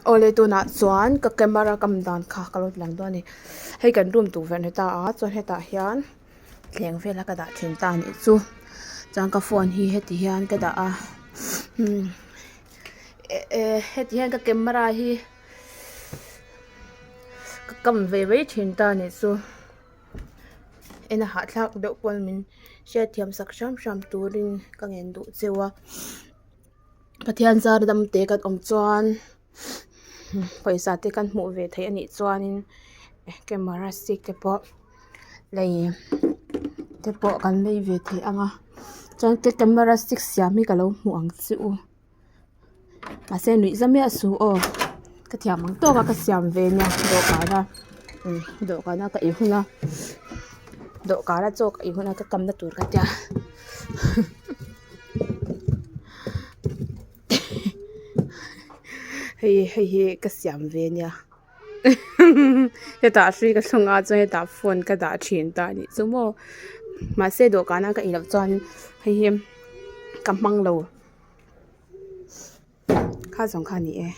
Awle tunah chuan ka camera kam dan kha ka lo ti lang dawn a ni hei kan room tukverh ni ta a chuan hetah hian thleng vel a ka dah thin ta a nih chu chuan ka phone hi heti hian ka dah a umm eh heti hian ka camera hi ka kam ve mai thin ta a nih chu en a hahthlak deuh pawn min hriatthiam sak hram hram turin ka ngen duh cheu a. Pathian zar dam te kan awm chuan pawisa te kan hmuh ve theih anih chuanin camera stick te pawh lei te pawh kan lei ve thei ang a chuan camera stick siam hi ka lo hmuh ang che u mahse nuih za miah suh aw ka thiam ang tawk a ka siam ve nia dawhkan a dawhkan a ka ei hun a dawhkan a chaw ka ei hun a ka kam na tur ka tia. Hei hei hi ka siam ve nia hetah hrui ka thlung a chuan hetah phone ka dah thin ta anih chu maw mahse dawhkan a ka ei loh chuan hei hi ka hmang lo kha zawng kha a ni e.